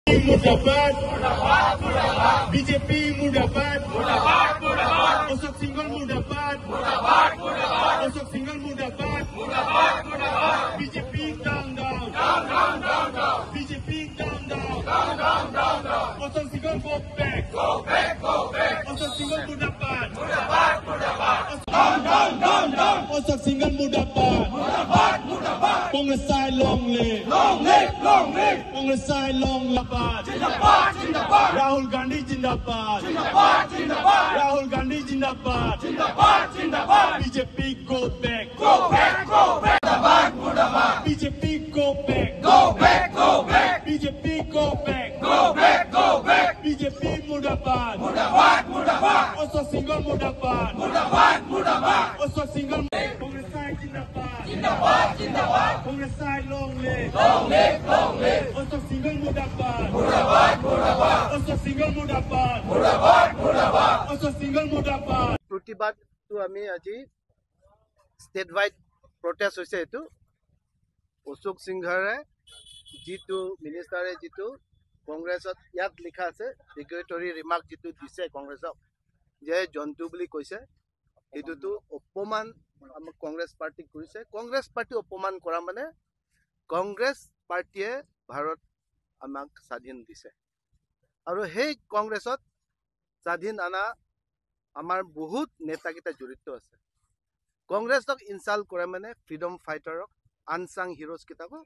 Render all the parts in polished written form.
মুৰ্দাবাদ, বিজেপি মুৰ্দাবাদ, অশোক সিংঘল মুৰ্দাবাদ, অশোক সিংঘল মুৰ্দাবাদ, BJP down down, BJP down down, Ashok Singhal go back, Ashok Singhal মুৰ্দাবাদ, অশোক সিংঘল মুৰ্দাবাদ, কংগ্ৰেছ চাই long live, Congress চাই লং লাবাদ, ৰাহুল গান্ধী জিন্দাবাদ, ৰাহুল গান্ধী জিন্দাবাদ, BJP go back, BJP go back, BJP go back, BJP মুৰ্দাবাদ, অশোক সিংঘল মুৰ্দাবাদ, অশোক সিংঘল। কংগ্ৰেছ চাই জিন্দাবাদ, কংগ্ৰেছ চাই লং লিভ, অশোক সিংঘল মুৰ্দাবাদ, অশোক সিংঘল মুৰ্দাবাদ, অশোক সিংঘল মুৰ্দাবাদ। প্ৰতিবাদটো আমি আজি ষ্টেট ৱাইড প্ৰটেষ্ট হৈছে। এইটো অশোক সিংঘাৰে যিটো মিনিষ্টাৰে যিটো কংগ্ৰেছত ইয়াত লিখা আছে ডিক্লেৰেটৰী ৰিমাৰ্ক যিটো দিছে, কংগ্ৰেছক যে জন্তু বুলি কৈছে, সেইটোতো অপমান আমাক কংগ্ৰেছ পাৰ্টিক কৰিছে। কংগ্ৰেছ পাৰ্টি অপমান কৰা মানে কংগ্ৰেছ পাৰ্টীয়ে ভাৰত আমাক স্বাধীন দিছে আৰু সেই কংগ্ৰেছত স্বাধীন অনা আমাৰ বহুত নেতাকেইটা জড়িত আছে। কংগ্ৰেছক ইনচাল্ট কৰে মানে ফ্ৰীডম ফাইটাৰক, আনচাং হিৰ'জকেইটাকো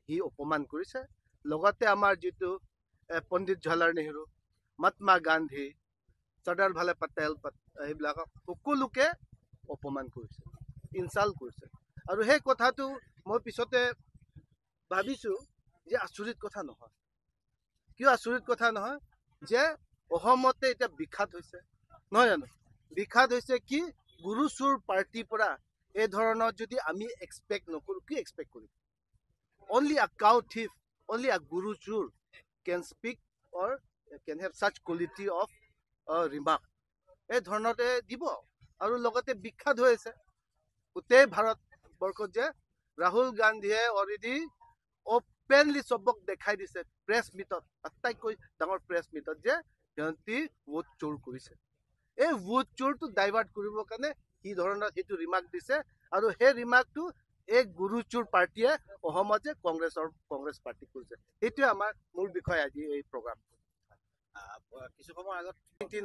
সি অপমান কৰিছে। লগতে আমাৰ যিটো পণ্ডিত জৱাহৰলাল নেহৰু, মহাত্মা গান্ধী, চৰ্দাৰ বল্লভ পেটেল, সেইবিলাকক সকলোকে অপমান কৰিছে, ইনচাল্ট কৰিছে। আৰু সেই কথাটো মই পিছতে ভাবিছোঁ যে আচৰিত কথা নহয়। কিয় আচৰিত কথা নহয় যে অসমতে এতিয়া বিখ্যাত হৈছে, নহয় জানো? বিখ্যাত হৈছে কি গুৰু চোৰ পাৰ্টীৰ পৰা এই ধৰণৰ যদি আমি এক্সপেক্ট নকৰোঁ, কি এক্সপেক্ট কৰিম? Only a cow thief, only a guru chor can speak or can have such quality of remark. এই ধৰণতে দিব। আৰু লগতে বিখ্যাত হৈ আছে গোটেই ভাৰতবৰ্ষত যে ৰাহুল গান্ধীয়ে অলৰেডি অপেনলি চবক দেখাই দিছে প্ৰেছ মিটত, আটাইতকৈ ডাঙৰ প্ৰেছ মিটত যে সিহঁতি ভোট চোৰ কৰিছে। এই ভোট চোৰটো ডাইভাৰ্ট কৰিবৰ কাৰণে কি ধৰণৰ সেইটো ৰিমাৰ্ক দিছে। আৰু সেই ৰিমাৰ্কটো এই গুৰু চোৰ পাৰ্টীয়ে অসমত যে কংগ্ৰেছ পাৰ্টি কৰিছে, সেইটোৱে আমাৰ মূল বিষয় আজি এই প্ৰগ্ৰাম। কিছু সময় আগত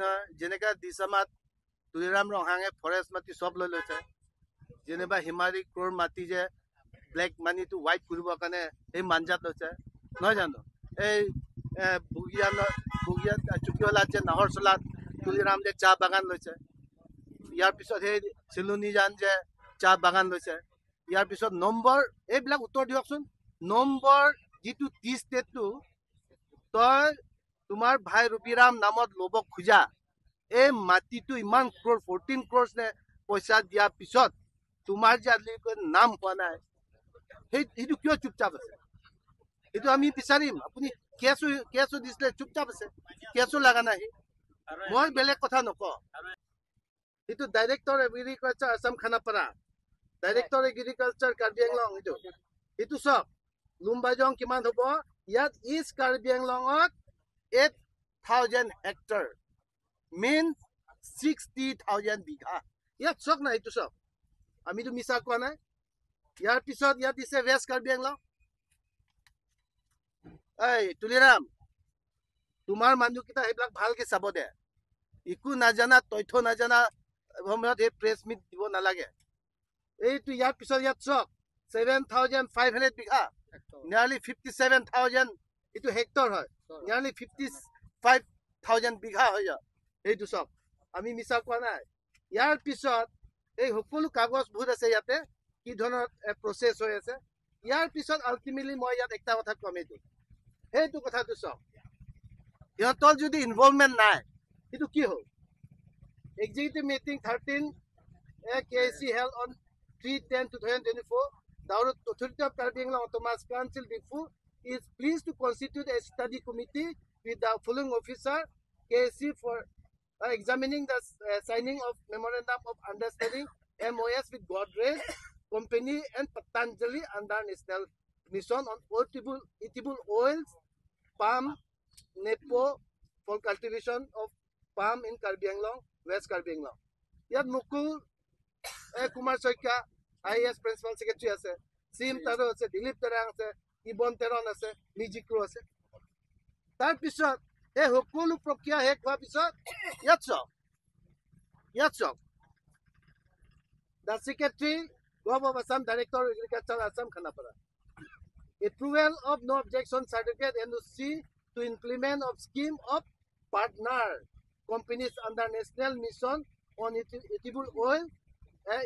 নহয়, যেনেকা দিছামাত তুলিৰাম ৰংহাঙে ফৰেষ্ট মাটি চব লৈ লৈছে, যেনিবা হিমাৰী ক্ৰ'ৰ মাটি যে ব্লেক মানিটো হোৱাইট কৰিবৰ কাৰণে সেই মাঞ্জাত লৈছে, নহয় জানো? এই বুগিয়ানত, বুগিয়াত চুকিহলাত যে নাহৰ চলাত তুলিৰাম যে চাহ বাগান লৈছে, ইয়াৰ পিছত সেই চিলনীজান যে চাহ বাগান লৈছে, ইয়াৰ পিছত নম্বৰ এইবিলাক উত্তৰ দিয়কচোন। নম্বৰ যিটো টি ষ্টেটটো তই তোমাৰ ভাই ৰবিৰাম নামত ল'ব খোজা, এই মাটিটো ইমান ক্ৰ'ৰ, 14 ক্ৰ'ৰ্ছ নে পইচা দিয়াৰ পিছত তোমাৰ যে আজিলৈকে নাম হোৱা নাই, সেইটো কিয় চুপচাপ আছে? সেইটো আমি বিচাৰিম। আপুনি কেছো দিছিলে, চুপচাপ আছে, কেছো লগা নাই। মই বেলেগ কথা নকওঁ। সেইটো director agriculture Assam Khanapara, director agriculture Karbi Anglong, সেইটো চাওক লুম্বাইজং কিমান হ'ব। ইয়াত ইষ্ট কাৰ্বি আংলঙত 8,000 হেক্টৰ, মিন 60,000 বিঘা। ইয়াত চাওক না, এইটো চাওক, আমিতো মিছা কোৱা নাই। ইয়াৰ পিছত ইয়াত দিছে ৱেষ্ট কাৰ্বি আংলং। এই তুলিৰাম, তোমাৰ মানুহকেইটা সেইবিলাক ভালকে চাব দে। একো নাজানা, তথ্য নাজানা সময়ত সেই প্ৰেছ মিট দিব নালাগে। এইটো ইয়াৰ পিছত ইয়াত চাওক 7,500 বিঘা, নিয়াৰলি 57,000, এইটো হেক্টৰ হয়, নিয়াৰলি 55,000 বিঘা হৈ যায়। এইটো চাওক, আমি মিছা কোৱা নাই। ইয়াৰ পিছত এই সকলো কাগজ বহুত আছে ইয়াতে, কি ধৰণৰ প্ৰচেছ হৈ আছে। ইয়াৰ পিছত আল্টিমেটলি মই ইয়াত একটা কথা কম, এইটো সেইটো কথাটো চাওক, সিহঁতৰ যদি ইনভলভমেণ্ট নাই, সেইটো কি হ'ল? Executive meeting 13 KAAC held on 3/10/2024, the authority of Karbi Anglong Autonomous Council Diphu is pleased to constitute a study committee with the following officer KAAC for examining the signing of Memorandum of Understanding MOS with Godrej Company and Patanjali under National Mission on Edible Oils, Palm NEPO for cultivation of palm in Karbi Anglong, West Karbi Anglong. ইয়াত Mukul Kumar Saikia IAS principal secretary আছে, SIM তাৰো আছে, দিলীপ তেৰাং আছে, ইবন তেৰন আছে, মিজিক্ৰো আছে। তাৰপিছত এই সকলো প্ৰক্ৰিয়া শেষ হোৱাৰ পিছত ইয়াত চাওক, the Secretary, Government of Assam, Director, Agriculture, Assam, Khanapara, approval of no objection certificate, NOC, to implement of scheme of partner companies under National Mission on Edible Oil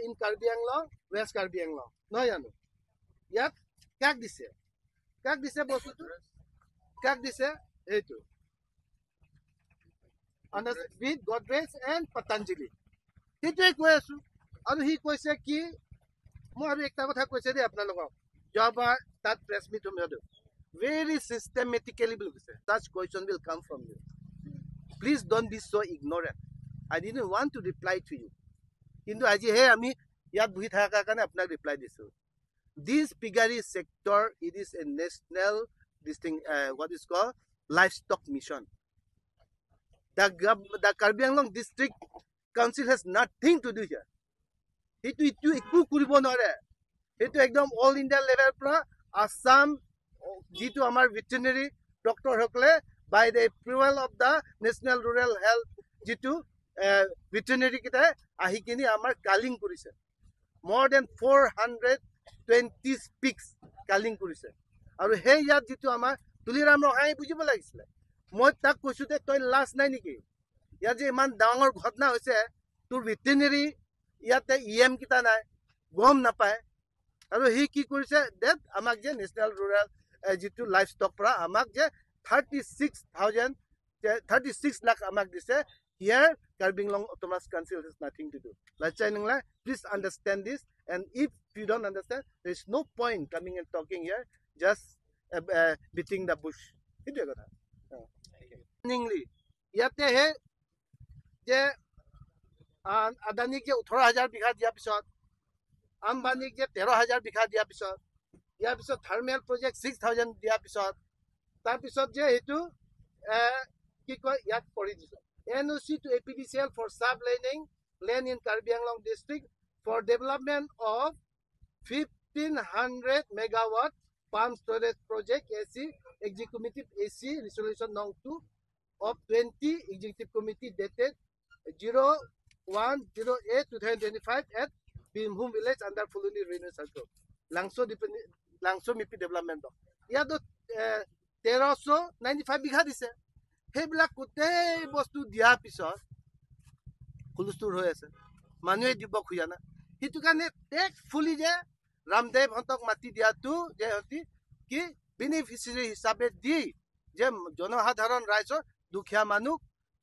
in Karbi Anglong, West Karbi Anglong. নহয় জানো? ইয়াত কাক দিছে? কাক দিছে বস্তুটো? কাক দিছে? এইটো উইথ গডৰেজ এণ্ড পতঞ্জলি। সেইটোৱে কৈ আছো। আৰু সি কৈছে কি, মই আৰু একটা কথা কৈছে দেই আপোনালোকক, যোৱাবাৰ তাত প্ৰেছ মিট ভেৰি চিষ্টেমেটিকেলি বুলি কৈছে। Such question will come from you. Please don't be so ignorant. I didn't want to reply to you, কিন্তু আজিহে আমি ইয়াত বহি থকাৰ কাৰণে আপোনাক ৰিপ্লাই দিছোঁ। This piggery sector, it is a national this thing, what is call livestock mission. The Karbi Anglong District Council has nothing to do here. সেইটো ইটো একো কৰিব নোৱাৰে। সেইটো একদম অল ইণ্ডিয়া লেভেলৰ পৰা আছাম যিটো আমাৰ veterinary ডক্টৰসকলে by the approval of the National Rural Health যিটো ভেটেনেৰীকেইটাই আহি কিনি আমাৰ কালিং কৰিছে, more than 420 pigs culling কৰিছে। আৰু সেই ইয়াত যিটো আমাৰ তুলিৰাম ৰহাই বুজিব লাগিছিলে। মই তাক কৈছো যে তই লাজ নাই নেকি? ইয়াত যে ইমান ডাঙৰ ঘটনা হৈছে, তোৰ ভেটেনেৰী ইয়াতে ই এম কেইটা নাই, গম নাপায়। আৰু সি কি কৰিছে ডেট আমাক যে নেশ্যনেল ৰুৰেল যিটো লাইভ ষ্টক পৰা আমাক যে 36,000, 36 lakh আমাক দিছে। Here Karbi Anglong Autonomous Council has nothing to do. Lachai Ningla, please understand this, and if you don't understand, there is no point coming and talking here, just beating the bush. সেইটোৱে কথা। নিংলি ইয়াতে হে যে আদানীক যে 18,000 বিঘা দিয়াৰ পিছত, আম্বানীক যে 13,000 বিঘা দিয়াৰ পিছত, ইয়াৰ পিছত থাৰ্মেল প্ৰজেক্ট 6,000 দিয়াৰ পিছত, তাৰপিছত যে সেইটো কি কয়, ইয়াত পঢ়ি দিছোঁ, NOC to APDCL for sub leasing land in Karbi Anglong district for development of 1500 megawatt pump storage project, AC Executive AC Resolution No. 2 of 20 Executive Committee dated 01/08/2025 at Bimhum village under Phuloni Revenue Circle, Langso, Langso Mipi Development Block. ইয়াতো 1395 বিঘা দিছে। সেইবিলাক গোটেই বস্তু দিয়াৰ পিছত হুলস্থুল হৈ আছে, মানুহে দিব খোজা নাই। সেইটো কাৰণে টেক্টফুলি যে ৰামদেৱহঁতক মাতি দিয়াটো যে সিহঁতি কি বেনিফিচিয়াৰী হিচাপে দি যে জনসাধাৰণ ৰাইজৰ দুখীয়া মানুহ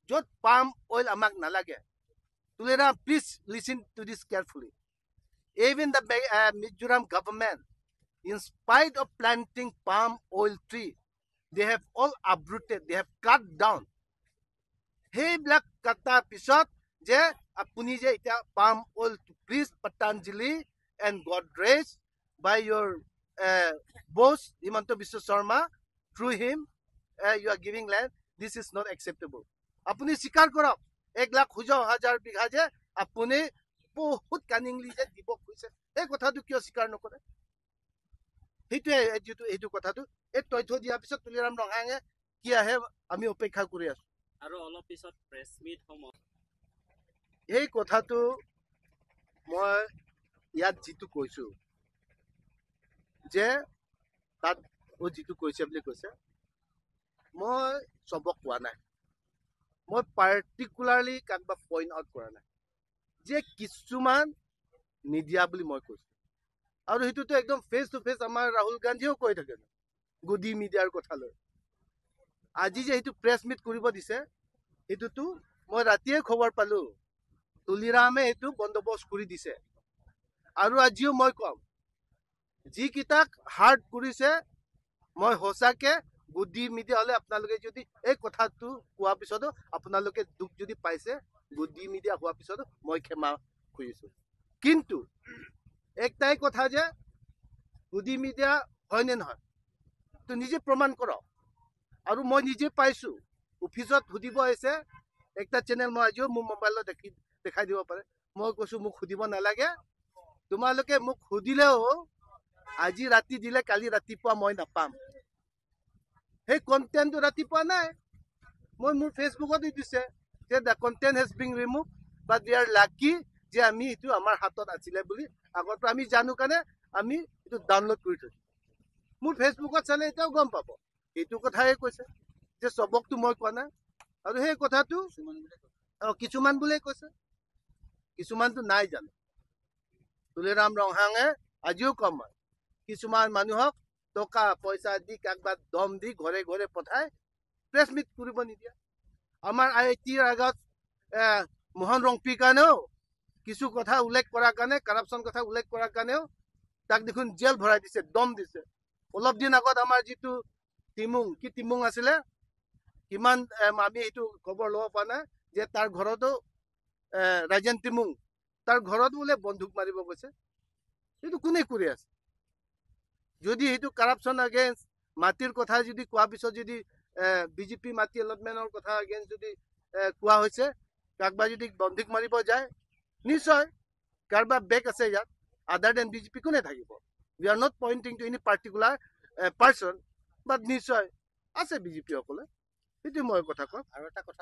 য'ত পাম অইল আমাক নালাগে। Tuliram, please listen to this carefully. Even the Mizoram government, in spite of planting palm oil tree, they have all uprooted, they have cut down. সেইবিলাক কটাৰ পিছত যে আপুনি যে এতিয়া palm oil, please, Patanjali and Godrej, by your boss Himanta Biswa Sarma, through him you are giving land. This is not acceptable. আপুনি স্বীকাৰ কৰক, 1,16,000 বিঘা যে আপুনি বহুত কানিংলি যে দিব খুজিছে, এই কথাটো কিয় স্বীকাৰ নকৰে? সেইটোৱে যিটো এইটো কথাটো এই তথ্য দিয়াৰ পিছত তুলিৰাম ৰংহাঙে কি আহে আমি অপেক্ষা কৰি আছো। আৰু অলপ পিছত প্ৰেছ মিট সমূহ এই কথাটো মই ইয়াত যিটো কৈছো যে তাত যিটো কৈছে বুলি কৈছে, মই চবক কোৱা নাই, মই পাৰ্টিকুলাৰলি কাৰোবাক পইণ্ট আউট কৰা নাই যে কিছুমান নিদিয়া বুলি মই কৈছো। আৰু সেইটোতো একদম ফেচ টু ফেচ আমাৰ ৰাহুল গান্ধীয়েও কৈ থাকে গদি মিডিয়াৰ কথা লৈ। আজি যে সেইটো প্ৰেছ মিট কৰিব দিছে, সেইটোতো মই ৰাতিয়ে খবৰ পালো, তুলিৰামে সেইটো বন্দোবস্ত কৰি দিছে। আৰু আজিও মই ক'ম, যিকেইটাক হাৰ্ট কৰিছে, মই সঁচাকে গোদী মিডিয়া হ'লে আপোনালোকে যদি এই কথাটো কোৱাৰ পিছতো আপোনালোকে দুখ যদি পাইছে, গোদী মিডিয়া হোৱাৰ পিছতো মই ক্ষমা খুজিছো। কিন্তু একটাই কথা যে গোদী মিডিয়া হয় নে নহয় তো নিজে প্ৰমাণ কৰক। আৰু মই নিজে পাইছোঁ, অফিচত সুধিব আহিছে একটা চেনেল, মই আজিও মোৰ মোবাইলত দেখাই দিব পাৰে। মই কৈছোঁ মোক সুধিব নালাগে, তোমালোকে মোক সুধিলেও আজি ৰাতি দিলে কালি ৰাতিপুৱা মই নাপাম। সেই কণ্টেণ্টটো ৰাতিপুৱা নাই, মই মোৰ ফেচবুকত দিছে যে the content has been remove, but we are lucky যে আমি এইটো আমাৰ হাতত আছিলে বুলি আগৰ পৰা আমি জানো কাৰণে আমি এইটো ডাউনলোড কৰি থৈছোঁ। মোৰ ফেচবুকত চালে এতিয়াও গম পাব। এইটো কথাই কৈছে যে চবকতো মই কোৱা নাই, আৰু সেই কথাটো কিছুমান বুলিয়ে কৈছে, কিছুমানটো নাই জানো। তুলিৰাম ৰংহাঙে আজিও কম হয়, কিছুমান মানুহক টকা পইচা দি কাকবাক দম দি ঘৰে ঘৰে পঠাই প্ৰেছ মিট কৰিব নিদিয়ে। আমাৰ আই আই টিৰ আগত মোহন ৰংপিৰ কাৰণেও কিছু কথা উল্লেখ কৰাৰ কাৰণে, কাৰাপশ্যন কথা উল্লেখ কৰাৰ কাৰণেও তাক দেখোন জেল ভৰাই দিছে, দম দিছে। অলপ দিন আগত আমাৰ যিটো তিমুং কি তিমুং আছিলে, কিমান আমি এইটো খবৰ ল'ব পৰা নাই যে তাৰ ঘৰতো ৰাজেন তিমুং, তাৰ ঘৰত বোলে বন্দুক মাৰিব গৈছে। সেইটো কোনে কৰি আছে? যদি সেইটো কাৰাপশ্যন এগেইনষ্ট মাটিৰ কথা যদি কোৱাৰ পিছত যদি বিজেপি মাটি এলটমেণ্টৰ কথা এগেইনষ্ট যদি কোৱা হৈছে, কাৰোবাৰ যদি বন্দুক মাৰিব যায়, নিশ্চয় কাৰোবাৰ বেক আছে ইয়াত, আদাৰ then BJP কোনে থাকিব? We are not pointing to any particular person, but নিশ্চয় আছে বিজেপিসকলে। সেইটো মই কথা কওঁ। আৰু এটা কথা।